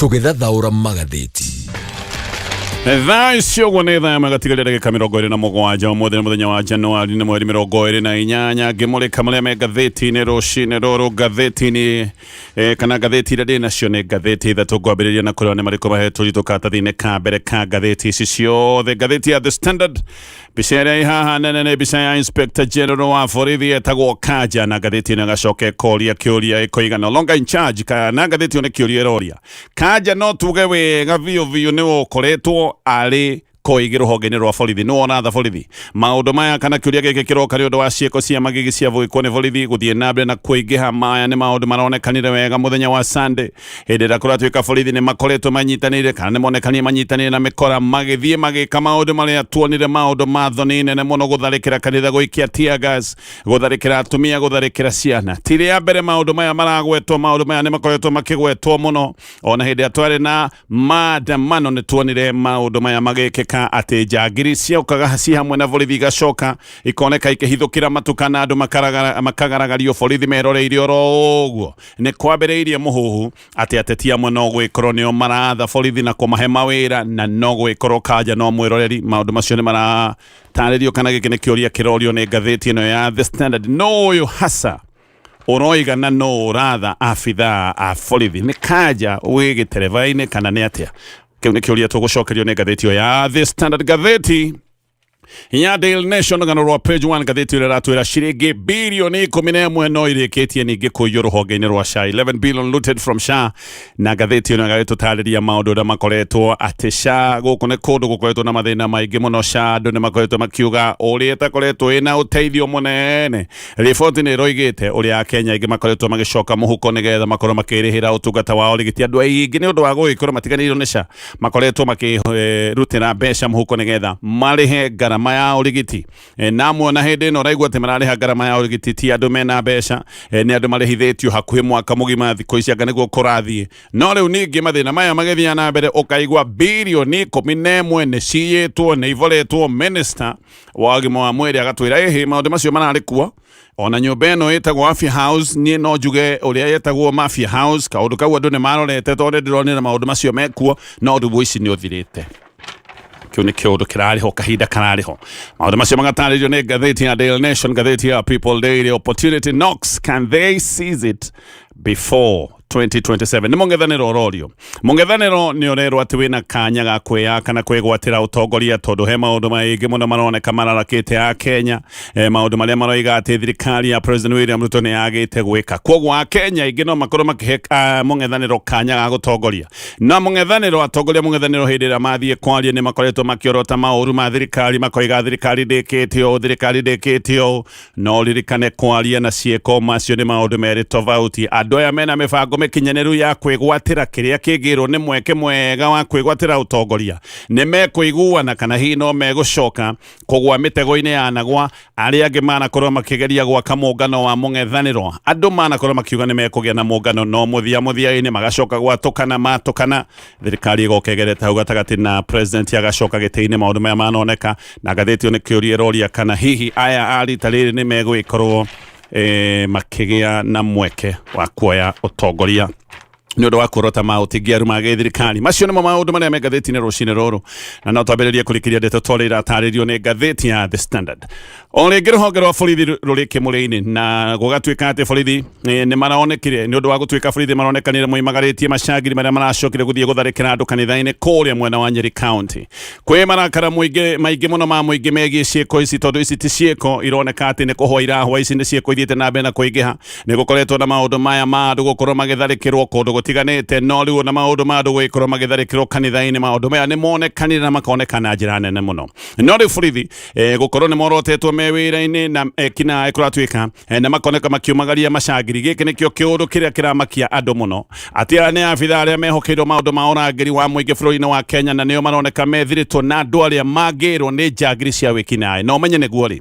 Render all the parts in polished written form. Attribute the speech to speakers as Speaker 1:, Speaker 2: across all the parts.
Speaker 1: Tũgĩthathaũra magathĩti.
Speaker 2: Thaa icio ũguo nĩ thaa ĩmwe gatigaria ndagĩka 27. Ũmũthĩ nĩ mũthenya wa Januari, nĩ mweri 28. Ngĩmũrĩka marĩa me ngathĩti-inĩ rũcinĩ rũrũ. Ngathĩti-inĩ kana ngathĩti iria ndĩ nacio nĩ ngathĩti ithatũ. Ngwambĩrĩria na kũrora nĩ marĩkũ mahetwo ritũ karatathi-inĩ ka mbere ka ngathĩti ici ciothe. Ngathĩti ya The Standard, mbica ĩrĩa ĩ haha nene nĩ mbica ya Inspector General wa borithi etagwo Kanja, na ngathĩti ĩno ĩgacoka ĩkoria kĩũria ĩkoiga no longer in charge. Kana ngathĩti ĩyo nĩ kĩũria ĩroria Kanja, no tuge wega biũ biũ nĩwe ũkoretwo arĩ koigi rũhonge-inĩ rwa borithi, nĩwe ũratha borithi maũndũ maya. Kana kĩũria gĩkĩ kĩroka nĩ ũndũ wa ciĩko cia magigi cia gwĩkwo nĩ borithi gũthiĩ na mbere na kũingĩha. Maya nĩ maũndũ maronekanire wega mũthenya wa Sunday, hĩndĩ ĩrĩa kũratuĩka borithi nĩ makoretwo manyitanĩire, kana nĩ monekanire manyitanĩire na mĩkora, magĩthiĩ magĩka maũndũ marĩa tuonire, maũndũ ma thoni nene mũno, gũtharĩkĩra kanitha, gũikia tear gas, gũtharĩkĩra atumia, gũtharĩkĩra ciana. Ti rĩa mbere maũndũ maya maragwetwo, maũndũ maya nĩ makoretwo makĩgwetwo mũno. Ona hĩndĩ ĩrĩa twarĩ na maandamano nĩ tuonire maũndũ maya magĩkĩka, atĩ njangiri ciokaga ci hamwe na borithi, igacoka ikoneka ikĩhithũkĩra matuka na andũ makagaragario, borithi meroreire oro ũguo. Nĩ kwambĩrĩirie mũhuhu atĩ ateti amwe no gwĩkorwo nĩo maratha borithi na kũmahe mawĩra, na no gwĩkorwo Kanja no mwĩroreri. Maũndũ macio nĩ maratarĩrio, kana gĩkĩ nĩ kĩũria kĩrorio nĩ ngathĩti ĩno ya The Standard: no ũyũ hasa ũroiga na no ũratha abithaa a borithi, nĩ Kanja wĩ gĩtereba-inĩ kana nĩ atĩa? Kĩu nĩ kĩũria tũgũcokerio nĩ ngathĩti ĩyo ya The Standard. Ngathĩti ya Daily Nation, rũgano rwa page 1, ngathĩti ĩrĩa ĩratwĩra ciringi birioni 11 no irĩkĩtie ningĩ kũiywo rũhonge-inĩ rwa SHA, 11 billion looted from SHA. Na ngathĩti ĩno ĩgagĩtũtarĩria maũndũ ũrĩa makoretwo atĩ SHA gũkũ nĩ kũndũ gũkoretwo na mathĩna maingĩ mũno. SHA andũ nĩ makoretwo makiuga ũrĩa ĩtakoretwo ĩna ũteithio mũnene. Riboti nĩ ĩroigĩte ũrĩa Akenya aingĩ makoretwo magĩcoka mũhuko nĩgetha makorwo makĩrĩhĩra ũtungata wa ũrigiti. Andũ aingĩ nĩ ũndũ wa gũgĩkorwo matiganĩirwo nĩ SHA, makoretwo makĩrutĩra mbeca mũhuko nĩgetha marĩhe ngarama ya ũrigiti. Na amwe ona hĩndĩ ĩno ũraigua atĩ mararĩha ngarama ya ũrigiti ti andũ mena mbeca, nĩ andũ marĩhithĩtio hakuhĩ mwaka mũgima thikũ ici, anga nĩguo kũrathiĩ. No rĩu ningĩ mathĩna maya magĩthiĩ na mbere, ũkaigua birioni 11 nĩ ciyĩtwo, nĩ iboretwo. Minister wa ũgima wa mwĩrĩ agatwĩra ĩhĩ maũndũ macio mararĩ kuo. Ona nyũmba ĩno ĩtagwo Afya House, niĩ no njuge ũrĩa yetagwo Mafia House. Kaũndũ kau andũ nĩ marorete, tondũ ndĩronire maũndũ macio mekuo, no rĩu ici nĩ ũthirĩte. Kĩu nĩ kĩũndũ kĩrarĩho kahinda kararĩho. Maũndũ macio magatarĩrio nĩ ngathĩti ya Daily Nation. Ngathĩti ya People Daily, opportunity knocks, can they seize it before 2027? Nĩ mũng'ethanĩro ũrorio. Mũng'ethanĩro nĩ ũrerwo atĩ wĩna kanya ga kwĩyaka na kwĩgwatĩra ũtongoria, tondũ he maũndũ maingĩ mũno maroneka mararakĩte a Kenya, maũndũ marĩa maroiga atĩ thirikari ya President William Ruto nĩ yagĩte gwĩka. Koguo a Kenya aingĩ no makorwo makĩhe mũng'ethanĩro kanya ga gũtongoria. Na mũng'ethanĩro, atongoria mũng'ethanĩro, hĩndĩ ĩrĩa mathiĩ kwaria nĩ makoretwo makĩorota maũru ma thirikari, makoiga thirikari ndĩkĩte ũũ, thirikari ndĩkĩte ũũ. No ririkane, kwaria na ciĩko macio nĩ maũndũ merĩ tofauti. Andũ aya mena mĩbango mĩkinyanĩru ya kwĩgwatĩra kĩrĩa kĩngĩrwo nĩ mweke mwega wa kwĩgwatĩra ũtongoria, nĩ mekũiguana kana hihi no megũcoka kũgwa mĩtego-inĩ ya nagwa arĩa angĩ manakorwo makĩgeria gwaka mũngano wa mũng'ethanĩro? Andũ manakorwo makiuga nĩ mekũgĩa na mũngano, no mũthia mũthia-inĩ magacoka gwatũkana matũkana, thirikari ĩgoka ĩgerete hau gatagatĩ na president agacoka gĩtĩ-inĩ. Maũndũ maya manoneka na ngathĩti ĩyo nĩ kĩũria ĩroria kana hihi aya a rita rĩrĩ nĩ megũgĩkorwo makĩgĩa na mweke wa kuoya ũtongoria nĩ ũndũ wa kuorota maũtingiaru ma gĩthirikari. Macio nĩmo maũndũ marĩa me ngathĩti-inĩ rũcinĩ rũrũ, na no twambĩrĩrie kũrĩkĩria ndeto ta ũrĩa iratarĩrio nĩ ngathĩti ya The Standard. O rĩngĩ rũhonge rwa borithi rũrĩ kĩmũrĩ-inĩ, na gũgatuĩka atĩ borithi nĩ maronekire, nĩ ũndũ wa gũtuĩka borithi maronekanire moimagarĩtie macangiri marĩa maracokire gũthiĩ gũtharĩkĩra andũ kanitha-inĩ kũrĩa mwena wa Nyeri County. Kwĩ marakara mũingĩ maingĩ mũno ma mũingĩ megiĩ ciĩko ici, tondũ ici ti ciĩko ironeka atĩ nĩ kũhwa irahwa, ici nĩ ciĩko ithiĩte na mbere na kũingĩha. Nĩ gũkoretwo na maũndũ maya ma andũ gũkorwo magĩtharĩkĩrwo kũndũ gũtiganĩte, no rĩu na maũndũ ma andũ gũgĩkorwo magĩtharĩkĩrwo kanitha-inĩ, maũndũ maya nĩ monekanire na makoneka na njĩra nene mũno. No rĩu borithi gũkorwo nĩ morotetwo me wĩra-inĩ na ekinaĩ kũratuĩka na makoneka makiumagaria macangiri, gĩkĩ nĩkĩo kĩũndũ kĩrĩa kĩramakia andũ mũno, atĩ aya nĩ abitha arĩa mehokeirwo maũndũ ma ũrangĩri wa mũingĩ bũrũri-inĩ wa Kenya, na nĩo maroneka methirĩtwo na andũ arĩa mangĩrwo nĩ njangiri cia wĩkinaĩ. Na ũmenye nĩguo rĩ.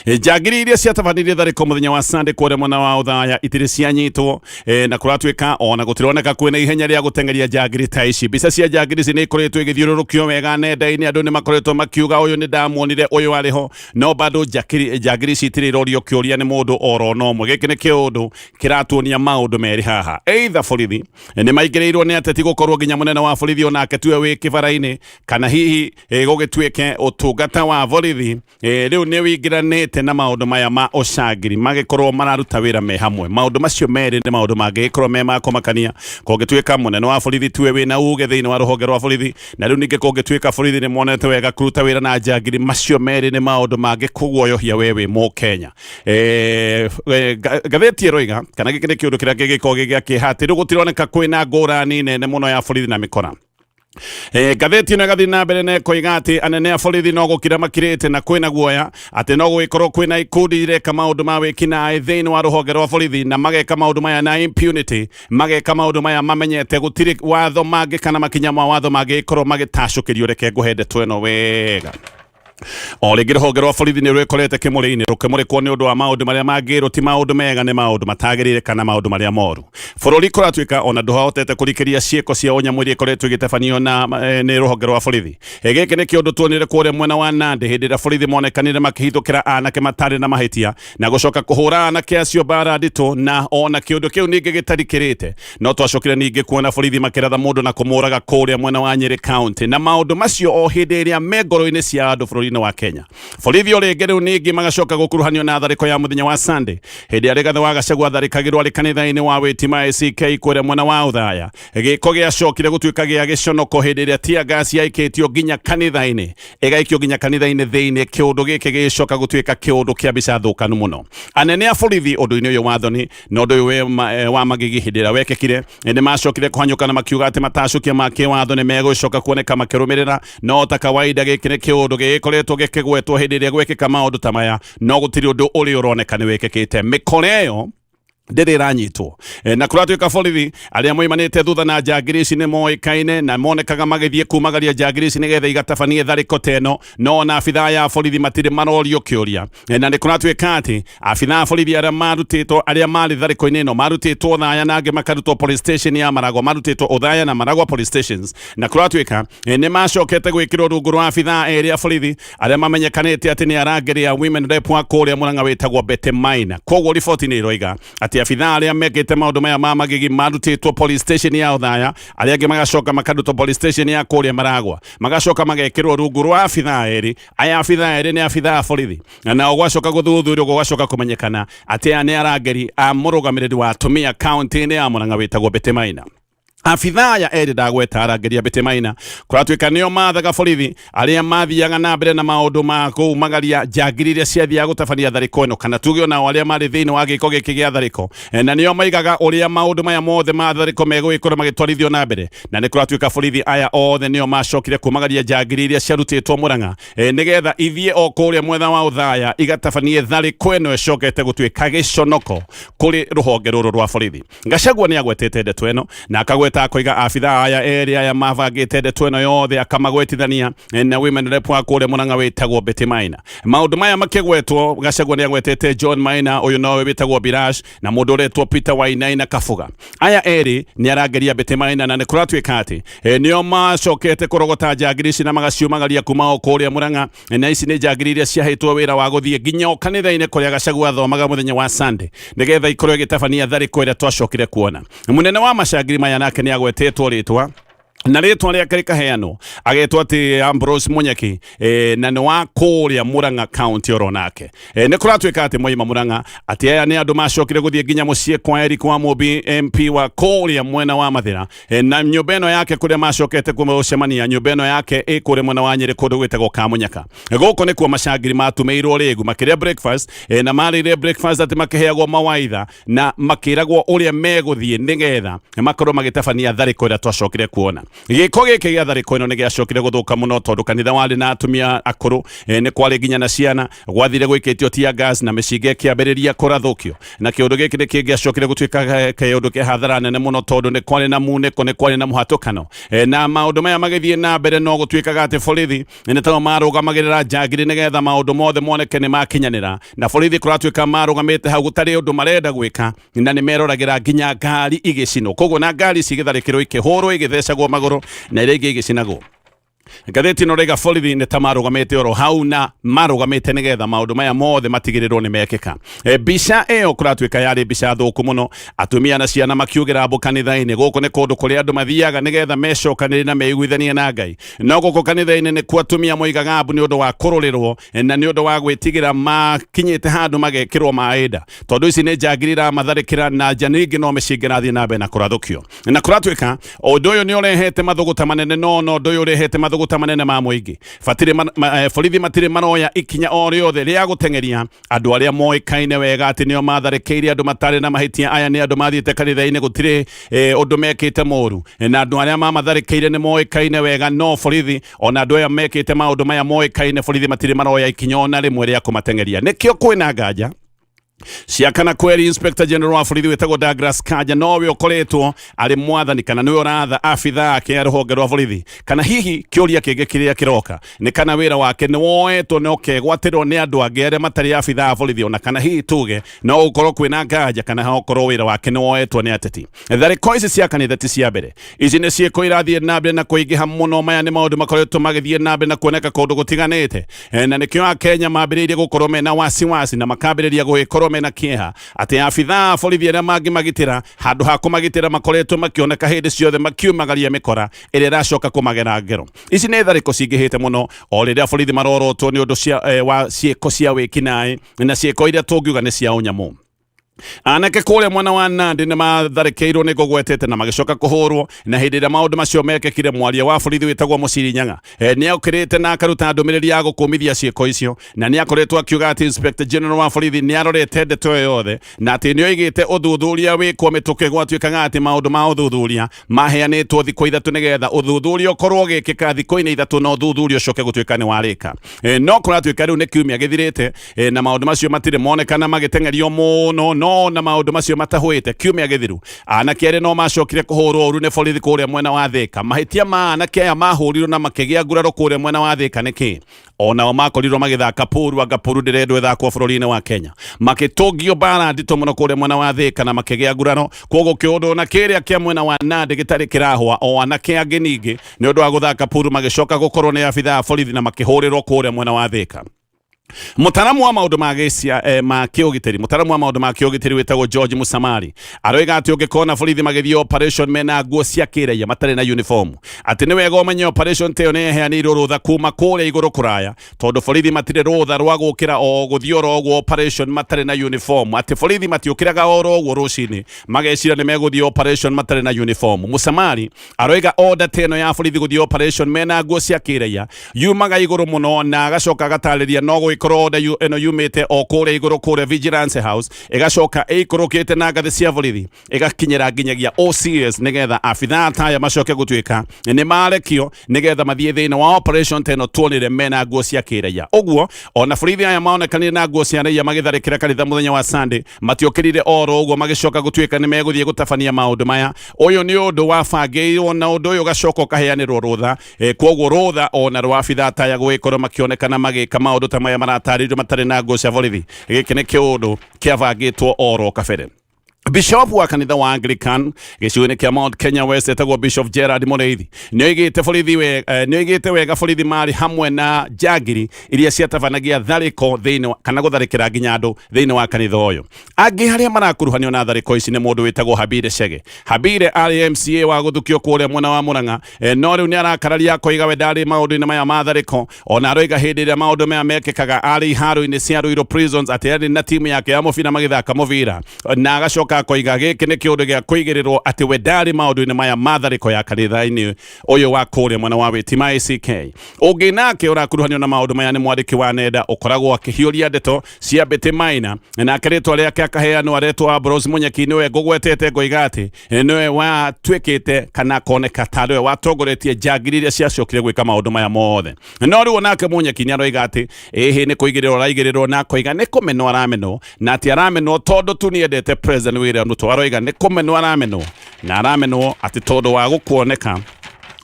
Speaker 2: Njangiri iria ciatabanirie tharĩko mũthenya wa Sunday kũrĩa mwena wa Othaya itirĩ cianyitwo, na kũratuĩka ona gũtironeka kwĩna ihenya rĩa gũteng'eria njangiri ta ici. Mbica cia njangiri ici nĩ ikoretwo igĩthiũrũrũkio wega nenda-inĩ, andũ nĩ makoretwo makiuga ũyũ nĩ ndamuonire, ũyũ arĩ ho, no bado njangiri ici itirĩ irorio kĩũria nĩ mũndũ oro na ũmwe. Gĩkĩ nĩ kĩũndũ kĩratuonia maũndũ merĩ haha, either borithi nĩ maingĩrĩirwo nĩ ateti gũkorwo nginya mũnene wa borithi onake tiwe wĩ kĩbara-inĩ, kana hihi gũgĩtuĩke ũtungata wa borithi rĩu nĩ wĩingĩranĩte na maũndũ maya ma ũcangiri, magĩkorwo mararuta wĩra me hamwe. Maũndũ macio merĩ nĩ maũndũ mangĩgĩkorwo me ma kũmakania, kũngĩtuĩka mũnene wa borithi tiwe wĩna uge thĩinĩ wa rũhonge rwa borithi, na rĩu ningĩ kũngĩtuĩka borithi nĩ monete wega kũruta wĩra na njangiri. Macio merĩ nĩ maũndũ mangĩkũguoyohia we wĩ Mũkenya. Ngathĩti ĩroiga kana gĩkĩ nĩ kĩũndũ kĩrĩa kĩngĩkorwo gĩ gĩa kĩeha, atĩ rĩu gũtironeka kwĩna ngũrani nene mũno ya borithi na mĩkora. Ngathĩti ĩno ĩgathiĩ na mbere na ĩkoiga atĩ anene a borithi no gũkira makirĩte na kwĩna guoya atĩ no gũgĩkorwo kwĩna ikundi ireka maũndũ ma wĩkinaĩ thĩinĩ wa rũhonge rwa borithi, na mageka maũndũ maya na impunity, mageka maũndũ maya mamenyete gũtirĩ watho mangĩ kana makinya ma watho mangĩgĩkorwo magĩtacũkĩrio. Reke ngũhe ndeto ĩno wega. O rĩngĩ rũhonge rwa borithi nĩ rwĩkorete kĩmũrĩ-inĩ rũkĩmũrĩkwo nĩ ũndũ wa maũndũ marĩa mangĩrwo ti maũndũ mega, nĩ maũndũ matagĩrĩire kana maũndũ marĩa moru. Bũrũri kũratuĩka ona ndũhotete kũrikĩria ciĩko cia ũnyamũ iria ikoretwo igĩtabanio na nĩ rũhonge rwa borithi. Gĩkĩ nĩ kĩũndũ tuonire kũrĩa mwena wa Nandi hĩndĩ ĩrĩa borithi monekanire makĩhithũkĩra anake matarĩ na mahĩtia na gũcoka kũhũra anake acio mbara nditũ, na ona kĩũndũ kĩu ningĩ gĩtarikĩrĩte no twacokire ningĩ kuona borithi makĩratha mũndũ na kũmũraga kũrĩa mwena wa Nyĩrĩ County, na maũndũ macio o hĩndĩ ĩrĩa me ngoro-inĩ cia andũ bũrũri-inĩ wa Kenya. Borithi o rĩngĩ rĩu ningĩ magacoka gũkuruhanio na tharĩko ya mũthenya wa Sunday hĩndĩ ĩrĩa Rigathĩ wa Gachagua atharĩkagĩrwo arĩ kanitha-inĩ wa Wĩtima ACK kũrĩa mwena wa Othaya. Gĩko gĩacokire gũtuĩka gĩa gĩconoko hĩndĩ ĩrĩa tear gas yaikĩtio nginya kanitha-inĩ, ĩgaikio nginya kanitha-inĩ thĩinĩ, kĩũndũ gĩkĩ gĩgĩcoka gũtuĩka kĩũndũ kĩa mbica thũkanu mũno. Anene a borithi ũndũ-inĩ ũyũ wa thoni na ũndũ ũyũ wa magigi hĩndĩ ĩrĩa wekĩkire nĩ macokire kũhanyũka na makiuga atĩ matacũkia ma kĩwatho nĩ megũcoka kuoneka makĩrũmĩrĩra, no ta kawaida gĩkĩ nĩ kĩũndũ gĩgĩkoretwo gĩkĩgwetwo hĩndĩ ĩrĩa gwekĩka maũndũ ta maya, no gũtirĩ ũndũ ũrĩ ũroneka nĩ wĩkĩkĩte. Mĩkora ĩyo ndĩrĩ ĩranyitwo. Na kũratuĩka borithi arĩa moimanĩte thutha na njangiri ici nĩ moĩkaine na monekaga magĩthiĩ kumagaria njangiri ici nĩgetha igatabanie tharĩko ta ĩno, no ona abithaa ya borithi matirĩ marorio kĩũria. Na nĩ kũratuĩka atĩ abithaa a borithi arĩa marutĩtwo, arĩa marĩ tharĩko-inĩ ĩno marutĩtwo Othaya na angĩ makarutwo police station ya Maragwa, marutĩtwo Othaya na Maragwa police stations, na kũratuĩka nĩ macokete gwĩkĩrwo rungu rwa abithaa erĩ a borithi arĩa mamenyekanĩte atĩ nĩ arangĩri a women rep wa kũrĩa Murang'a wĩtagwo Betty Maina. Koguo riboti nĩ iroiga atĩ abithaa arĩa mekĩte maũndũ maya ma magigi marutĩtwo police station ya Othaya, arĩa angĩ magacoka makarutwo police station ya kũrĩa Maragwa, magacoka magekĩrwo rungu rwa abithaa erĩ. Aya abithaa erĩ nĩ abithaa a borithi, nao gwacoka gũthuthurio gũgacoka kũmenyekana atĩ aya nĩ arangĩri a mũrũgamĩrĩri wa atumia kaunti-inĩ ya Murang'a wĩtagwo Betty Maina. Abithaa aya erĩ ndagweta arangĩri a Betty Maina kũratuĩka nĩo mathaga borithi arĩa mathiaga na mbere na maũndũ ma kũumagaria njangiri iria ciathiaga gũtabania tharĩko ĩno, kana tuge onao arĩa marĩ thĩinĩ wa gĩko gĩkĩ gĩa tharĩko, na nĩo maigaga ũrĩa maũndũ maya mothe ma tharĩko megũgĩkorwo magĩtwarithio na mbere. Na nĩ kũratuĩka borithi aya othe nĩo macokire kumagaria njangiri iria ciarutĩtwo Murang'a, nĩgetha ithiĩ o kũrĩa mwena wa Othaya igatabanie tharĩko ĩno ĩcokete gũtuĩka gĩconoko kũrĩ rũhonge rũrũ rwa borithi. Gachagua nĩ agwetete ndeto ĩno na akagweta akoiga abithaa aya erĩ aya mabangĩte ndeto ĩno yothe akamagwetithania na women rep wa kũrĩa Murang'a wĩtagwo Betty Maina. Maũndũ maya makĩgwetwo, Gachagua nĩ agwetete John Maina, ũyũ nowe wĩtagwo Birash, na mũndũ ũretwo Peter Wainaina Kabuga. Aya erĩ nĩ arangĩria Betty Maina, na nĩ kũratuĩka atĩ nĩo macokete kũrogota njangiri ici na magaciumagaria kuma o kũrĩa Murang'a, na ici nĩ njangiri iria ciahetwo wĩra wa gũthiĩ nginya o kanitha-inĩ kũrĩa Gachagua athomaga mũthenya wa Sunday nĩgetha ikorwo ĩgĩtabania tharĩko ĩrĩa twacokire kuona. Mũnene wa macangiri maya nake nĩ agwetetwo rĩtwa na rĩtwa rĩake rĩkaheanwo agetwo atĩ Ambrose Munyeki, na nĩ wa kũrĩa Murang'a County oro nake. Nĩ kũratuĩka atĩ moima Murang'a atĩ aya nĩ andũ macokire gũthiĩ nginya mũciĩ kwa Eric wa Mũmbi MP wa kũrĩa mwena wa Mathĩra, na nyũmba ĩno yake kũrĩa macokete gũcemania, nyũmba ĩno yake ĩ kũrĩa mwena wa Nyĩrĩ kũndũ gwĩtagwo Kamunyaka. Gũkũ nĩkuo macangiri matumĩirwo rĩgu makĩrĩa breakfast, na marĩire breakfast atĩ makĩheagwo mawaitha na makĩragwo ũrĩa megũthiĩ nĩgetha makorwo magĩtabania tharĩko ĩrĩa twacokire kuona. Gĩko gĩkĩ gĩa tharĩko ĩno nĩ gĩacokire gũthũka mũno tondũ kanitha warĩ na atumia akũrũ, nĩ kwarĩ nginya na ciana. Gwathire gwĩkĩtio tear gas na mĩcinga ĩkĩambĩrĩria kũrathũkio, na kĩũndũ gĩkĩ nĩ kĩngĩacokire gũtuĩka kĩũndũ kĩa hathara nene mũno tondũ nĩ kwarĩ na munĩko, nĩ kwarĩ na mũhatũkano, na maũndũ maya magĩthiĩ na mbere no gũtuĩkaga atĩ borithi nĩ tao marũgamagĩrĩra njangiri nĩgetha maũndũ mothe moneke nĩ makinyanĩra, na borithi kũratuĩka marũgamĩte hau gũtarĩ ũndũ marenda gwĩka, na nĩ meroragĩra nginya ngari igĩcinwo. Koguo na ngari ici igĩtharĩkĩrwo, ikĩhũrwo, igĩthecagwo magũrũ na iria ingĩ igĩcinagwo. Ngathĩti ĩno rĩga borithi nĩ ta marũgamĩte oro hau na marũgamĩte nĩgetha maũndũ maya mothe matigĩrĩrwo nĩ mekĩka. Mbica ĩyo kũratuĩka yarĩ mbica thũku mũno, atumia na ciana makiugĩra mbu kanitha-inĩ. Gũkũ nĩ kũndũ kũrĩa andũ mathiaga nĩgetha mecokanĩrie na meiguithanie na Ngai, no gũkũ kanitha-inĩ nĩkuo atumia moigaga mbu nĩ ũndũ wa kũrũrĩrwo na nĩ ũndũ wa gwĩtigĩra makinyĩte handũ magekĩrwo maĩ nda, tondũ ici nĩ njangiri iramatharĩkĩra na nja ningĩ no mĩcinga ĩrathiĩ na mbere na kũrathũkio. Na kũratuĩka ũndũ ũyũ nĩ ũrehete mathũgũta manene, no no ũndũ ũyũ ũrehete mathũgũta manene ma mũingĩ. Batirĩ borithi matirĩ maroya ikinya o rĩothe rĩa gũteng'eria andũ arĩa moĩkaine wega atĩ nĩo matharĩkĩire andũ matarĩ na mahĩtia. Aya nĩ andũ mathiĩte kanitha-inĩ, gũtirĩ ũndũ mekĩte mũru, na andũ arĩa mamatharĩkĩire nĩ moĩkaine wega, no borithi ona andũ aya mekĩte maũndũ maya moĩkaine, borithi matirĩ maroya ikinya ona rĩmwe rĩa kũmateng'eria. Nĩkĩo kwĩna nganja cia kana kweri Inspector General wa borithi wĩtagwo Douglas Kanja nowe ũkoretwo arĩ mwathani kana nĩwe ũratha abithaa ake a rũhonge rwa borithi, kana hihi kĩũria kĩngĩ kĩrĩa kĩroka nĩ kana wĩra wake nĩ woetwo na ũkegwatĩrwo nĩ andũ angĩ arĩa matarĩ abithaa a borithi, ona kana hihi tuge no gũkorwo kwĩna nganja kana okorwo wĩra wake nĩ woetwo nĩ ateti. Tharĩko ici cia kanitha ti cia mbere, ici nĩ ciĩko irathiĩ na mbere na kũingĩha mũno. Maya nĩ maũndũ makoretwo magĩthiĩ na mbere na kuoneka kũndũ gũtiganĩte, na nĩkĩo Akenya mambĩrĩirie gũkorwo mena wasiwasi na makambĩrĩria gũgĩkorwo mena kĩeha atĩ abithaa a borithi arĩa mangĩmagitĩra, handũ ha kũmagitĩra makoretwo makĩoneka hĩndĩ ciothe makiumagaria mĩkora ĩrĩa ĩracoka kũmagera ngero. Ici nĩ tharĩko cingĩhĩte mũno o rĩrĩa borithi marorotwo nĩ ũndũ wa ciĩko cia wĩkinaĩ na ciĩko iria tũngiuga nĩ cia ũnyamũ. Anake kũrĩa mwena wa Nandi nĩ matharĩkĩirwo nĩ ngũgwetete na magĩcoka kũhũrwo, na hĩndĩ ĩrĩa maũndũ macio mekĩkire, mwaria wa borithi wĩtagwo Mũciri Nyaga nĩ okĩrĩte na akaruta ndũmĩrĩri ya gũkũmithia ciĩko icio, na nĩ akoretwo akiuga atĩ Inspector General wa borithi nĩ arorete ndeto ĩyo yothe na atĩ nĩ oigĩte ũthuthuria wĩkwo mĩtũkĩ. Gwatuĩkaga atĩ maũndũ ma ũthuthuria maheanĩtwo thikũ 3 nĩgetha ũthuthuria ũkorwo ũgĩkĩka thikũ-inĩ 3 na ũthuthuria ũcoke gũtuĩka nĩ warĩka. No kũratuĩka rĩu nĩ kiumia gĩthirĩte, na maũndũ macio matirĩ monekana magĩteng'erio mũno, no na maũndũ macio matahũĩte kiumia gĩthiru, anake erĩ no macokire kũhũrwo ũru nĩ borithi kũrĩa mwena wa Thĩka. Mahĩtia ma anake aya mahũrirwo na makĩgĩa nguraro kũrĩa mwena wa Thĩka nĩ kĩ? Onao makorirwo magĩthaka puru, anga puru ndĩrendwo ĩthakwo bũrũri-inĩ wa Kenya. Makĩtũngio mbara nditũ mũno kũrĩa mwena wa Thĩka na makĩgĩa nguraro. Kwoguo kĩũndũ na kĩrĩa kĩa mwena wa Nandi gĩtarĩ kĩrahũa, o anake angĩ ningĩ nĩ ũndũ wa gũthaka puru magĩcoka gũkorwo nĩ abithaa a borithi na makĩhũrĩrwo kũrĩa mwena wa Thĩka. Mũtaramu wa maũndũ ma gĩcia ma kĩũgitĩri, mũtaramu wa maũndũ ma kĩũgitĩri wĩtagwo George Musamari aroiga atĩ ũngĩkona borithi magĩthiĩ operation mena nguo cia kĩraia matarĩ na uniform, atĩ nĩ wega ũmenye operation ta ĩyo nĩ ĩheanĩirwo rũtha kuma kũrĩa igũrũ kũraya, tondũ borithi matirĩ rũtha rwa gũkĩra o gũthiĩ oro ũguo operation matarĩ na uniform, atĩ borithi matiũkĩraga oro ũguo rũcinĩ mageciria nĩ megũthiĩ operation matarĩ na uniform. Musamari aroiga order ta ĩno ya borithi gũthiĩ operation mena nguo cia kĩraia yumaga igũrũ mũno, na agacoka agatarĩria no gũgĩkorwo order ĩno yumĩte o kũrĩa igũrũ kũrĩa Vigilance House, ĩgacoka ĩikũrũkĩte na ngathĩ cia borithi ĩgakinyĩra nginyagia OCS, nĩgetha abithaa ta aya macoke gũtuĩka nĩ marekio nĩgetha mathiĩ thĩinĩ wa operation ta ĩno tuonire mena nguo cia kĩraia. Ũguo ona borithi aya maonekanire na nguo cia raia magĩtharĩkĩra kanitha mũthenya wa Sunday matiokĩrire oro ũguo magĩcoka gũtuĩka nĩ megũthiĩ gũtabania maũndũ maya. Ũyũ nĩ ũndũ wabangĩirwo na ũndũ ũyũ ũgacoka ũkaheanĩrwo rũtha. Kwoguo rũtha ona rwa abithaa ta aya gũgĩkorwo makĩonekana magĩka maũndũ ta maya maratarĩrio matarĩ na nguo cia borithi, gĩkĩ nĩ kĩũndũ kĩabangĩtwo oro kabere. Bishop wa kanitha wa Anglican gĩcigo-inĩ kĩa Mount Kenya West etagwo Bishop Gerard Mũrĩithi nĩoigĩte borithi nĩoigĩte wega borithi marĩ hamwe na njangiri iria ciatabanagia tharĩko thĩinĩ kana gũtharĩkĩra nginya andũ thĩinĩ wa kanitha ũyũ. Angĩ arĩa marakuruhanio na tharĩko ici nĩ mũndũ wĩtagwo Habire Chege. Habire arĩ MCA wa gũthukio kũrĩa mwena wa Murang'a, no rĩu nĩarakararia akoiga we ndarĩ maũndũ-inĩ maya ma tharĩko. Ona aroiga hĩndĩ ĩrĩa maũndũ maya mekĩkaga arĩ iharo-inĩ cia Ruiru Prisons atĩ arĩ na timu yake ya mũbira magĩthaka mũbira, na agacoka Agacoka akoiga gĩkĩ nĩ kĩũndũ gĩa kũigĩrĩrwo atĩ we ndarĩ maũndũ-inĩ maya ma tharĩko ya kanitha-inĩ ũyũ wa kũrĩa mwena wa Wĩtima ACK. Ũngĩ nake ũrakuruhanio na maũndũ maya nĩ mwandĩki wa nenda ũkoragwo akĩhiũria ndeto cia Betty Maina, nake rĩtwa rĩake akaheanwo aretwo Ambrose Munyeki, nĩwe ngũgwetete ngoiga atĩ nĩwe watuĩkĩte kana akoneka ta nĩwe watongoretie njangiri iria ciacokire gwĩka maũndũ maya mothe. No rĩu onake Munyeki nĩ aroiga atĩ ĩhĩ nĩ kũigĩrĩrwo araigĩrĩrwo, na akoiga nĩ kũmenwo aramenwo, na atĩ aramenwo tondũ tu nĩendete President William Ruto. Aroiga nĩ kũmenwo aramenwo, na aramenwo atĩ tondũ wa gũkuoneka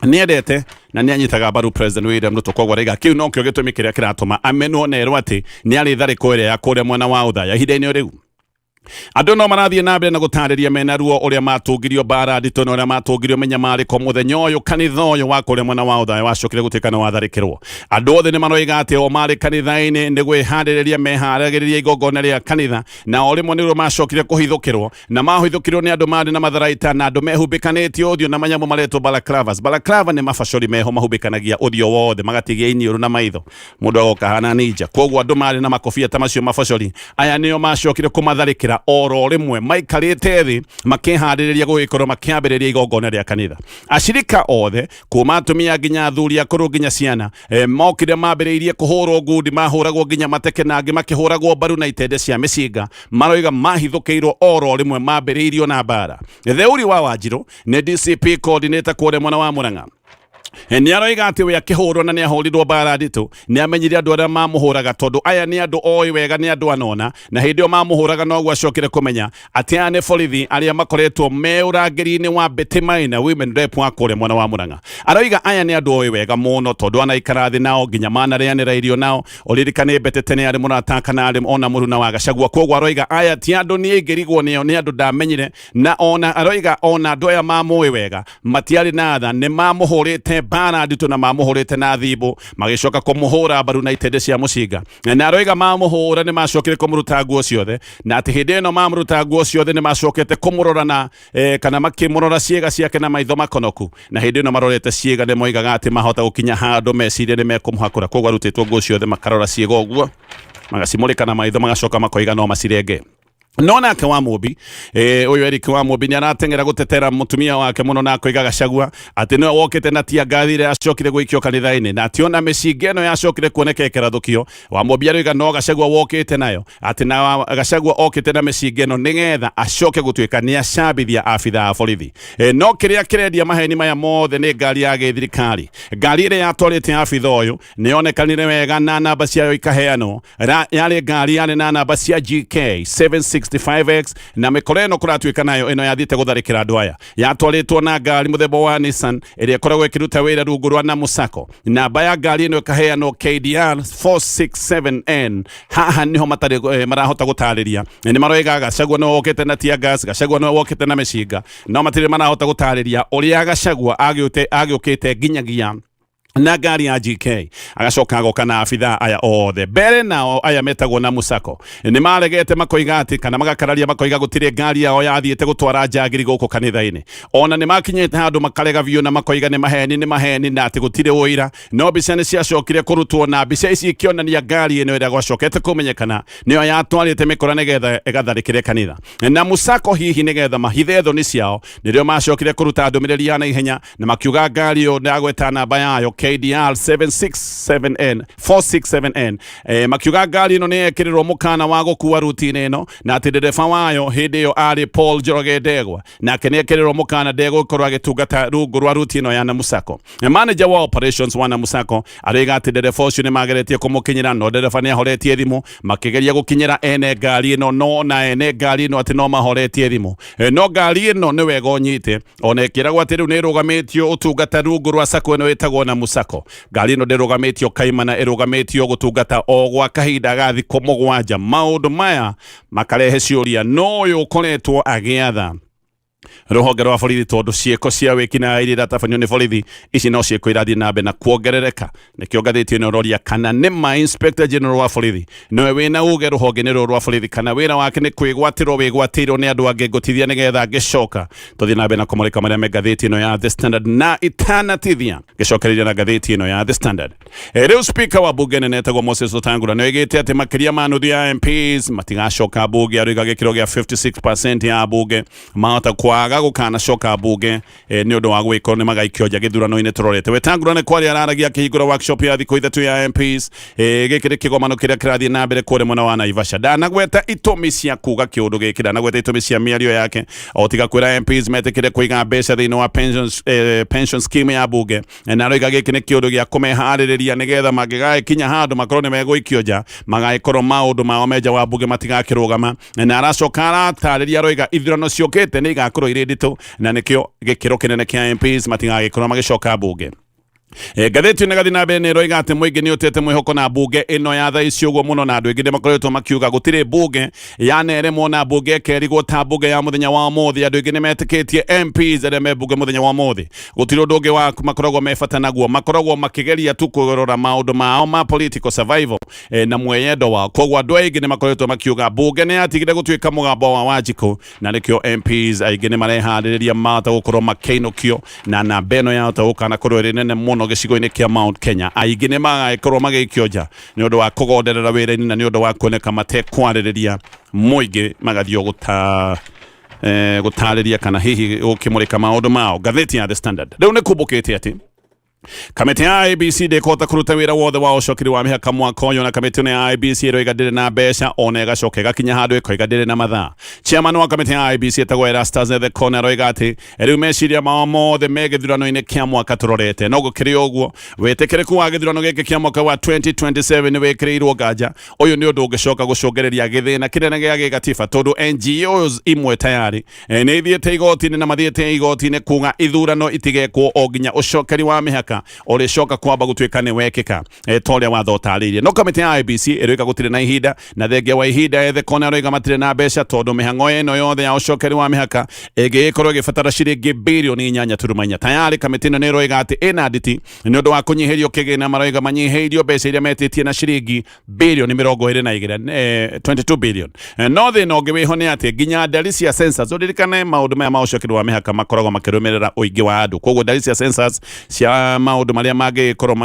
Speaker 2: nĩendete na nĩanyitaga mbaru President William Ruto. Koguo araiga kĩu nokĩo gĩtũmi kĩrĩa kĩratũma amenwo na erwo atĩ nĩ arĩ tharĩko ĩrĩa ya kũrĩa mwena wa Othaya. Ihinda-inĩ rĩu andũ no marathiĩ na mbere na gũtarĩria mena ruo ũrĩa matũngirio mbara nditũ na ũrĩa matũngirio mĩnyamarĩko mũthenya ũyũ kanitha ũyũ wa kũrĩa mwena wa Othaya wacokire gũtuĩka nĩ watharĩkĩrwo. Andũ othe nĩ maroiga atĩ o marĩ kanitha-inĩ nĩ gwĩharĩrĩria meharagĩrĩria igongona rĩa kanitha, na o rĩmwe nĩrĩo macokire kũhithũkĩrwo, na mahithũkĩrwo nĩ andũ marĩ na matharaita na andũ mehumbĩkanĩtie ũthiũ na manyamũ maretwo balaclavas. Balaclava nĩ mabacori meho mahumbĩkanagia ũthiũ wothe magatigia iniũrũ na maitho, mũndũ agoka hana ninja. Koguo andũ marĩ na makobia ta macio mabacori aya nĩo macokire kũmatharĩkĩra oro rĩmwe maikarĩte thĩ makĩharĩrĩria gũgĩkorwo makĩambĩrĩria igongona rĩa kanitha. Acirika othe kuma atumia nginya athuri akũrũ nginya ciana mokire mambĩrĩirie kũhũrwo ngundi, mahũragwo nginya mateke na angĩ makĩhũragwo mbaru na itende cia mĩcinga. Maroiga mahithũkĩirwo oro rĩmwe mambĩrĩirio na mbara. Theuri wa Wanjirũ nĩ DCP coordinator kũrĩa mwena wa Murang'a, nĩ aroiga atĩ we akĩhũrwo na nĩ ahũrirwo mbara nditũ nĩ amenyire andũ arĩa mamũhũraga, tondũ aya nĩ andũ oĩ wega, nĩ andũ anona, na hĩndĩ ĩyo mamũhũraga noguo acokire kũmenya atĩ aya nĩ borithi arĩa makoretwo me ũrangĩri-inĩ wa Betty Maina women rep wa kũrĩa mwena wa Murang'a. Aroiga aya nĩ andũ oĩ wega mũno, tondũ anaikara thĩ nao nginya manarĩanĩra irio nao. Ũririkane Betty tene arĩ mũrata kana arĩ ona mũruna wa Gachagua. Koguo aroiga aya ti andũ niĩ ingĩrigwo nĩo, nĩ andũ ndamenyire, na ona aroiga ona andũ aya mamũĩ wega matiarĩ na tha, nĩ mamũhũrĩte mbara nditũ na mamũhũrĩte na thimũ, magĩcoka kũmũhũra mbaru na itende cia mũcinga. Na aroiga mamũhũra nĩ macokire kũmũruta nguo ciothe, na atĩ hĩndĩ ĩno mamũruta nguo ciothe nĩ macokete kũmũrora na kana makĩmũrora ciĩga ciake na maitho makonoku, na hĩndĩ ĩno marorete ciĩga nĩ moigaga atĩ mahota gũkinya handũ mecirie nĩ mekũmũhakũra. Koguo arutĩtwo nguo ciothe makarora ciĩga ũguo, magacimũrĩka na maitho, magacoka makoiga no macirenge. No nake wa Mũmbi ũyũ Eric wa Mũmbi nĩ arateng'era gũtetera mũtumia wake mũno, na akoiga Gachagua atĩ nĩwe wokĩte na tia ngathi ĩrĩa yacokire gũikio kanitha-inĩ, na atĩ ona mĩcinga ĩno yacokire kuoneka ĩkĩrathũkio. Wa Mũmbi aroiga no Gachagua wokĩte nayo, atĩ na Gachagua okĩte na mĩcinga ĩno nĩgetha acoke gũtuĩka nĩ acambithia abithaa a borithi. No kĩrĩa kĩrendia maheni maya mothe nĩ ngari ya gĩthirikari. Ngari ĩrĩa yatwarĩte abitha ũyũ nĩ yonekanire wega na namba ciayo ikaheanwo. Yarĩ ngari yarĩ na namba cia GK 765X, na mĩkora ĩno kũratuĩka nayo ĩno yathiĩte gũtharĩkĩra andũ aya. Yatwarĩtwo na ngari mũthemba wa Nissan ĩrĩa ĩkoragwo ĩkĩruta wĩra rungu rwa Namusako. Namba ya ngari ĩno ĩkaheanwo KDR 467N. Haha niho matarĩ marahota gũtarĩria. Nĩ maroiga Gachagua nĩwe wokĩte na tear gas, Gachagua nĩwe wokĩte na mĩcinga, no matirĩ marahota gũtarĩria ũrĩa Gachagua agĩũkĩte nginyagia na ngari ya GK, agacoka agoka na abithaa aya othe mbere. Nao aya metagwo na Musako nĩ maregete, makoiga atĩ kana magakararia, makoiga gũtirĩ ngari yao yathiĩte gũtwara njagiri gũkũ kanitha-inĩ. Ona nĩ makinyĩte handũ makarega biũ na makoiga nĩ maheni, nĩ maheni, na atĩ gũtirĩ ũira. No mbica nĩ ciacokire kũrutwo, na mbica ici ikĩonania ngari ĩno ĩrĩa gwacokete kũmenyekana nĩyo yatwarĩte mĩkora nĩgetha ĩgatharĩkĩre kanitha na Musako, hihi nĩgetha mahithe thoni ciao. Nĩrĩo macokire kũruta ndũmĩrĩri ya naihenya na makiuga ngari ĩyo ndagweta namba yayo KDR 767N 467N. Makiuga ngari ĩno nĩ yekĩrĩrwo mũkana wa gũkua ruti-inĩ ĩno, na atĩ ndereba wayo hĩndĩ ĩyo arĩ Paul Njoroge Ndegwa, nake nĩ ekĩrĩrwo mũkana ndegũkorwo agĩtungata rungu rwa ruti ĩno ya Namusako. Manager wa operations wa Namusako aroiga atĩ ndereba ũcio nĩ mageretie kũmũkinyĩra, no ndereba nĩ ahoretie thimũ. Makĩgeria gũkinyĩra ene ngari ĩno, no na ene ngari ĩno atĩ no mahoretie thimũ. No ngari ĩno nĩ wega ũnyite, ona ĩkĩragwo atĩ rĩu nĩ ĩrũgamĩtio ũtungata rungu rwa sako ĩno ĩtagwo na Musako, ngari ĩno ndĩrũgamĩtio kaimana, ĩrũgamĩtio gũtungata o gwa kahinda ga thikũ 7. Maũndũ maya makarehe ciũria, no ũyũ ũkoretwo agĩatha Rũhonge rwa borithi tondũ ciĩko cia wĩkinaĩ iria iratabanio nĩ borithi ici no ciĩko irathiĩ na mbere na kuongerereka. Nĩkĩo ngathĩti ĩno ĩroria kana nĩ ma Inspector General wa borithi nĩwe wĩna uge rũhonge-inĩ rũrũ rwa borithi, kana wĩra wake nĩ kwĩgwatĩrwo wĩgwatĩirwo nĩ andũ angĩ ngũtithia nĩgetha ngĩcoka tũthiĩ na mbere na kũmũrĩka marĩa me ngathĩti ĩno ya The Standard na itanatithia ngĩcokereria na ngathĩti ĩno ya The Standard. Rĩu speaker wa bunge nene etagwo Moses Wetangula nĩ oigĩte atĩ makĩria ma nuthu ya MPs matigacoka bunge, aroiga gĩkĩro gĩa 56% ya bunge mahota kwaga gũkanacoka bunge nĩ ũndũ wa gwĩkorwo nĩ magaikio nja gĩthurano-inĩ tũrorete. Wetangula nĩ kwaria araragia akĩhingũra workshop ya thikũ 3 ya MPs. Gĩkĩ nĩ kĩgomano kĩrĩa kĩrathiĩ na mbere kũrĩa mwena wa Naivasha. Ndanagweta itũmi cia kuga kĩũndũ gĩkĩ, ndanagweta itũmi cia mĩario yake, o tiga kwĩra MPs metĩkĩre kũiga mbeca thĩinĩ wa pension scheme ya bunge, na aroiga gĩkĩ nĩ kĩũndũ gĩa kũmeharĩrĩria nĩgetha mangĩgagĩkinya handũ makorwo nĩ megũikio nja, magagĩkorwo maũndũ mao me nja wa bunge matigakĩrũgama. Na aracoka aratarĩria aroiga ithurano ciũkĩte nĩ igakorwo irĩ nditũ, na nĩkĩo gĩkĩro kĩnene kĩa MPs matigagĩkorwo magĩcoka bunge. Ngathĩti ĩno ĩgathiĩ na mbere nĩ ĩroiga atĩ mũingĩ nĩ ũtete mwĩhoko na bunge ĩno ya thaa ici ũguo mũno, na andũ aingĩ nĩ makoretwo makiuga gũtirĩ bunge yaneremwo na bunge ĩkerigwo ta bunge ya mũthenya wa ũmũthĩ. Andũ aingĩ nĩ metĩkĩtie MPs arĩa me bunge mũthenya wa ũmũthĩ gũtirĩ ũndũ ũngĩ wa makoragwo me bata naguo, makoragwo makĩgeria tu kũrora maũndũ mao ma political survival na mweyendo wao. Koguo andũ aingĩ nĩ makoretwo makiuga bunge nĩ yatigire gũtuĩka mũgambo wa Wanjikũ, na nĩkĩo MPs aingĩ nĩ mareharĩrĩria mahota gũkorwo makĩinũkio na namba ĩno yahota gũkanakorwo ĩrĩ nene mũno gĩcigo-inĩ kĩa Mount Kenya. Aingĩ nĩ magagĩkorwo magĩikio nja nĩ ũndũ wa kũgonderera wĩra-inĩ na nĩ ũndũ wa kuoneka matekwarĩrĩria mũingĩ, magathiĩ gũtarĩria kana hihi gũkĩmũrĩka maũndũ mao. Ngathĩti ya The Standard rĩu nĩ kumbũkĩte atĩ kamĩtĩ ya IEBC ndĩkũhota kũruta wĩra wothe wa ũcokeri wa mĩhaka mwaka ũyũ, na kamĩtĩ ĩno ya IEBC ĩroiga ndĩrĩ na mbeca, ona ĩgacoka ĩgakinya handũ ĩkoiga ndĩrĩ na mathaa. Chairman wa kamĩtĩ ya IEBC etagwo Erastus Ethekon aroiga atĩ rĩu meciria mao mothe me gĩthurano-inĩ kĩa mwaka tũrorete. No gũkĩrĩ ũguo, wĩtĩkĩrĩku wa gĩthurano gĩkĩ kĩa mwaka wa 2027 nĩ wĩkĩrĩirwo nganja. Ũyũ nĩ ũndũ ũngĩcoka gũcũngĩrĩria gĩthĩna kĩnene gĩa gĩgatiba, tondũ NGOs imwe tayari nĩ ithiĩte igoti-inĩ na mathiĩte igoti-inĩ kuga ithurano itigekwo o nginya ũcokeri wa mĩhaka ũrĩcoka kwamba gũtuĩka nĩ wekĩka ta ũrĩa watho ũtarĩirie. No kamĩtĩ ya IEBC ĩroiga gũtirĩ na ihinda, na thengia wa ihinda Ethekon aroiga matirĩ na mbeca, tondũ mĩhang'o ĩno yothe ya ũcokeri wa mĩhaka ĩngĩgĩkorwo ĩgĩbatara ciringi birioni 8.4. Tayari kamĩtĩ ĩno nĩ ĩroiga atĩ ĩna nditi nĩ ũndũ wa kũnyihĩrio kĩgĩna, maroiga manyihĩirio mbeca iria metĩtie na ciringi birioni 22, 22 billion. No thĩna ũngĩ wĩho nĩ atĩ nginya ndari cia census, ũririkane maũndũ maya ma ũcokeri wa mĩhaka makoragwo makĩrũmĩrĩra ũingĩ wa andũ, koguo ndari cia census cia maũndũ marĩa mangĩkorwo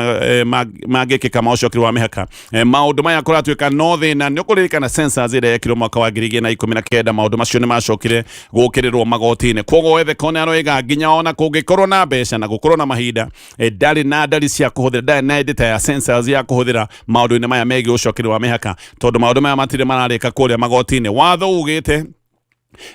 Speaker 2: mangĩkĩka ma ũcokeri wa mĩhaka, maũndũ maya kũratuĩka no thĩna. Nĩ ũkũririkana census ĩrĩa yekirwo mwaka wa 2019, maũndũ macio nĩ macokire gũkĩrĩrwo magoti-inĩ. Koguo Ethekon aroiga nginya ona kũngĩkorwo na mbeca na gũkorwo na mahinda, ndarĩ na ndari cia kũhũthĩra, ndarĩ na data ya census ya kũhũthĩra maũndũ-inĩ maya megiĩ ũcokeri wa mĩhaka, tondũ maũndũ maya matirĩ mararĩka kũrĩa magoti-inĩ. Watho ugĩte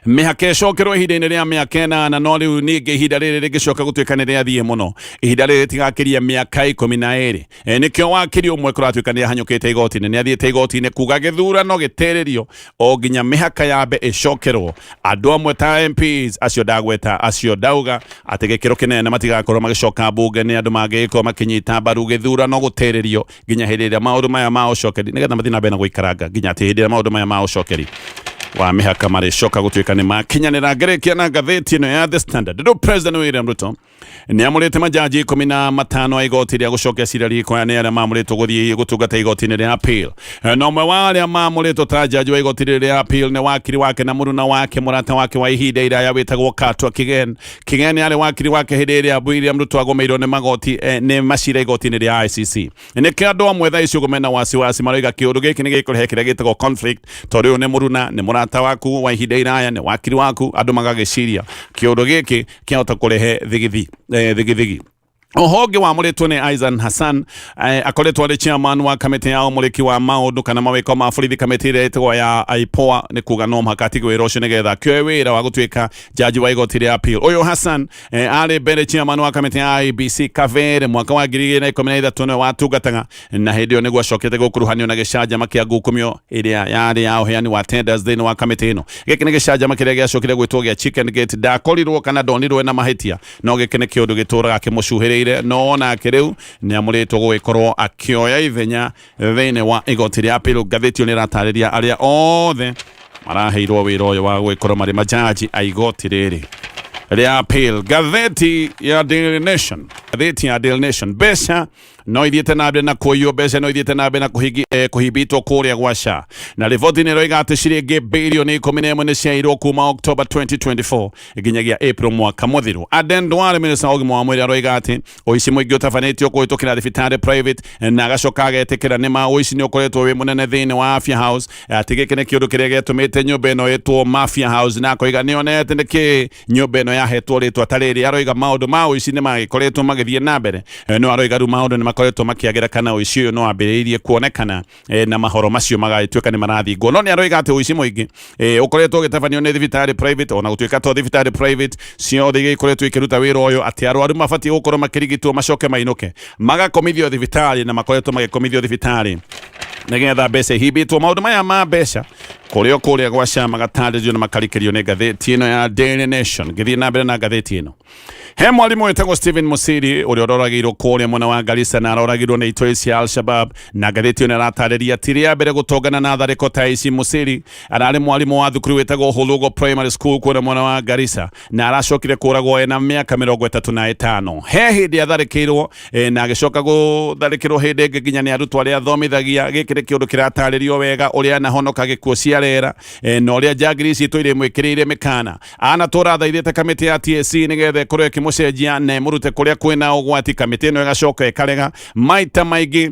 Speaker 2: mĩhaka ĩcokerwo ihinda-inĩ rĩa mĩaka 8, no rĩu ningĩ ihinda rĩrĩ rĩngĩcoka gũtuĩka nĩ rĩathiĩ mũno, ihinda rĩrĩ rĩtigakĩria mĩaka 12. Nĩkĩo wakiri ũmwe kũratuĩka nĩ ahanyũkĩte igoti-inĩ, nĩ athiĩte igoti-inĩ kuga gĩthurano gĩtĩrĩrio o nginya mĩhaka yambe ĩcokerwo. Andũ amwe ta MPs acio ndagweta, acio ndauga atĩ gĩkĩro kĩnene matigakorwo magĩcoka mbunge, nĩ andũ mangĩgĩkorwo makĩnyita mbaru gĩthurano gũtĩrĩrio nginya hĩndĩ ĩrĩa maũndũ maya ma ũcokeri, nĩgetha mathiĩ na mbere na gũikaranga nginya atĩ hĩndĩ ĩrĩa maũndũ maya ma ũcokeri wa mĩhaka marĩcoka gũtuĩka nĩ makinyanĩra. Ngĩrĩkia na ngathĩti ĩno ya The Standard, rĩu President William Ruto nĩ amũrĩte majaji 15 a igoti rĩa gũcokia cira riko, aya nĩ arĩa mamũrĩtwo gũthiĩ gũtungata igoti-inĩ rĩa appeal. Na ũmwe wa arĩa mamũrĩtwo ta jaji wa igoti rĩrĩ rĩa appeal nĩ wakiri wake na mũruna wake, mũrata wake wa ihinda iraya wĩtagwo Katwa Kigen. Kigen arĩ wakiri wake hĩndĩ ĩrĩa William Ruto agũmĩirwo nĩ magoti, nĩ macira igoti-inĩ rĩa ICC. Nĩkĩo andũ amwe thaa ici ũguo mena wasiwasi, maroiga kĩũndũ gĩkĩ nĩ gĩkũrehe kĩrĩa gĩtagwo conflict, tondũ ũyũ nĩ mũruna, nĩ mũrata waku wa ihinda iraya, nĩ wakiri waku, andũ magagĩciria kĩũndũ gĩkĩ kĩahota kũrehe thigithigi. Oho ũngĩ wamũrĩtwo nĩ Isaac Hassan, akoretwo arĩ chairman wa kamĩtĩ ya ũmũrĩki wa maũndũ kana mawĩko ma borithi, kamĩtĩ ĩrĩa ĩtagwo ya IPOA, nĩ kuga no mũhaka atige wĩra ũcio nĩgetha akĩoe wĩra wa gũtuĩka jaji wa igoti rĩa appeal. Ũyũ Hassan arĩ mbere chairman wa kamĩtĩ ya IEBC kabere mwaka wa 2013 nĩwe watungataga, na hĩndĩ ĩyo nĩguo acokete gũkuruhanio na gĩcanjama kĩa ngukumio ĩrĩa yarĩ ya ũheani wa tenders thĩinĩ wa kamĩtĩ ĩno. Gĩkĩ nĩ gĩcanjama kĩrĩa gĩacokire gwĩtwo gĩa Chicken Gate. Ndakorirwo kana ndonirwo ena mahĩtia, no gĩkĩ nĩ kĩũndũ gĩtũraga kĩmũcuhĩrĩire, no onake rĩu nĩ amũrĩtwo gũgĩkorwo akĩoya ithenya thĩinĩ wa igoti rĩa appeal. Ngathĩti ĩyo nĩ ĩratarĩria arĩa othe maraheirwo wĩra ũyũ wa gũgĩkorwo marĩ majaji a igoti rĩrĩ. Rĩa appeal. Ngathĩti ya Daily Nation, ngathĩti ya Daily Nation, mbeca no ithiĩte na mbere na kũiywo, mbeca no ithiĩte na mbere na kũhibitwo kũrĩa gwa SHA, na riboti nĩ ĩroiga atĩ ciringi birioni 11 nĩ ciairwo kuma October 2024 nginyagia April mwaka mũthiru. Aden Duale, minista wa ũgima wa mwĩrĩ, aroiga atĩ ũici mũingĩ ũtabanĩtio kũhĩtũkĩra thibitarĩ private, na agacoka agetĩkĩra nĩma ũici nĩ ũkoretwo wĩ mũnene thĩinĩ wa Afya House, atĩ gĩkĩ nĩ kĩũndũ kĩrĩa gĩatũmĩte nyũmba ĩno ĩtwo Mafia House, na akoiga nĩ onete nĩkĩ nyũmba ĩno yahetwo rĩtwa ta rĩrĩ. Aroiga maũndũ ma ũici nĩ magĩkoretwo magĩthiĩ na mbere, no aroiga rĩu maũndũ nĩ makoretwo makĩagĩra kana ũici ũyũ no wambĩrĩirie kuonekana, na mahoro macio magagĩtuĩka nĩ marathingwo. No nĩ aroiga atĩ ũici mũingĩ ũkoretwo ũgĩtabanio nĩ thibitarĩ private, ona gũtuĩka to thibitarĩ private ciothe iria ikoretwo ikĩruta wĩra ũyũ, atĩ arwaru mabatiĩ gũkorwo makĩrigitwo macoke mainũke, magakomithio thibitarĩ, na makoretwo magĩkomithio thibitarĩ nĩgetha mbeca ihimbĩtwo. Maũndũ maya ma mbeca kũrĩa o kũrĩa gwa SHA magatarĩrio na makarikĩrio nĩ ngathĩti ĩno ya Daily Nation. Ngĩthiĩ na mbere na ngathĩti ĩno, he mwarimũ wĩtagwo Stephen Musiri ũrĩa ũroragĩirwo kũrĩa mwena wa Garissa na aroragirwo nĩ itoi cia Al-Shabab, na ngathĩti ĩno ĩratarĩria ti rĩa mbere gũtongana na tharĩko ta ici. Musiri ararĩ mwarimũ wa thukuru wĩtagwo Hulugo Primary School kũrĩa mwena wa Garissa, na aracokire kũragwo ena mĩaka 35. He hĩndĩ atharĩkĩirwo, na agĩcoka gũtharĩkĩrwo hĩndĩ ĩngĩ nginya nĩ arutwo arĩa athomithagia. Gĩkĩ nĩ kĩũndũ kĩratarĩrio wega ũrĩa anahonoka gĩkuũ cia rera, na ũrĩa njangiri ici itũire imwĩkĩrĩire mĩkana. Anatũra athaithĩte kamĩtĩ ya TSC nĩgetha ĩkorwo ĩkĩmũcenjia na ĩmũrute kũrĩa kwĩna ũgwati. Kamĩtĩ ĩno ĩgacoka ĩkarega maita maingĩ.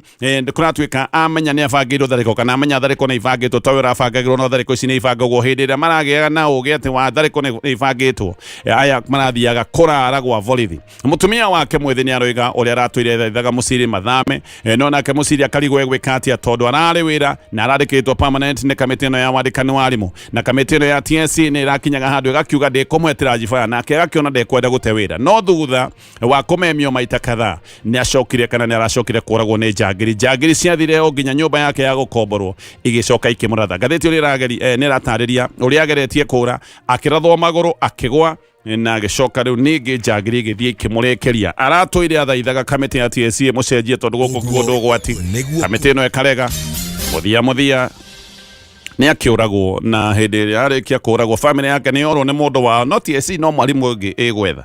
Speaker 2: Kũratuĩka amenya nĩ abangĩirwo tharĩko kana amenya tharĩko nĩ ibangĩtwo, tawe ũrabangagĩrwo, no tharĩko ici nĩ ibangagwo hĩndĩ ĩrĩa maragĩaga na ũgĩ atĩ wa tharĩko nĩ ibangĩtwo. Aya marathiaga kũrara gwa borithi. Mũtumia wake mwĩthĩ nĩ aroiga ũrĩa aratũire thaithaga Mũciri mathame, no nake Mũciri akarigwo egwĩka atĩa tondũ ararĩ wĩra na arandĩkĩtwo permanent nĩ kamĩtĩ ĩno ya wandĩkani wa arimũ, na kamĩtĩ ĩno ya TSC nĩ ĩrakinyaga handũ ĩgakiuga ndĩkũmũhe transfer, nake agakĩona ndekwenda gũte wĩra. No thutha wa kũmemio maita kadhaa nĩ acokire kana nĩ aracokire kũragwo nĩ njangiri. Njangiri ciathire o nginya nyũmba yake ya gũkomborwo igĩcoka ikĩmũratha. Ngathĩti ĩrĩa nĩ ĩratarĩria ũrĩa ageretie kũra, akĩrathwo magũrũ, akĩgwa na agĩcoka rĩu ningĩ njangiri igĩthiĩ ikĩmũrekeria. Aratũire athaithaga kamĩtĩ ya TSC ĩmũcenjie tondũ gũkũ kũndũ ũgwati. Kamĩtĩ ĩno ĩkarega. Mũthia mũthia nĩ akĩũragwo, na hĩndĩ ĩrĩa arĩkia kũragwo famĩlĩ yake nĩ yorwo nĩ mũndũ wao, no TSC no mwarimũ ũngĩ ĩgwetha.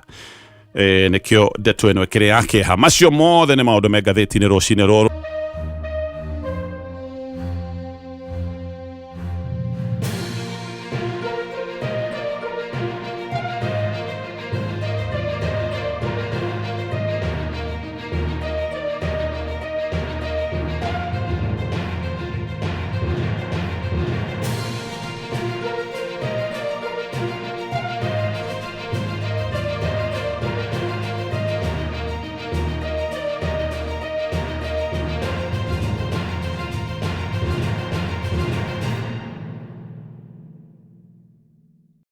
Speaker 2: Nĩkĩo ndeto ĩno ĩkĩrĩ ya kĩeha. Macio mothe nĩ maũndũ me ngathĩti-inĩ rũcinĩ rũrũ.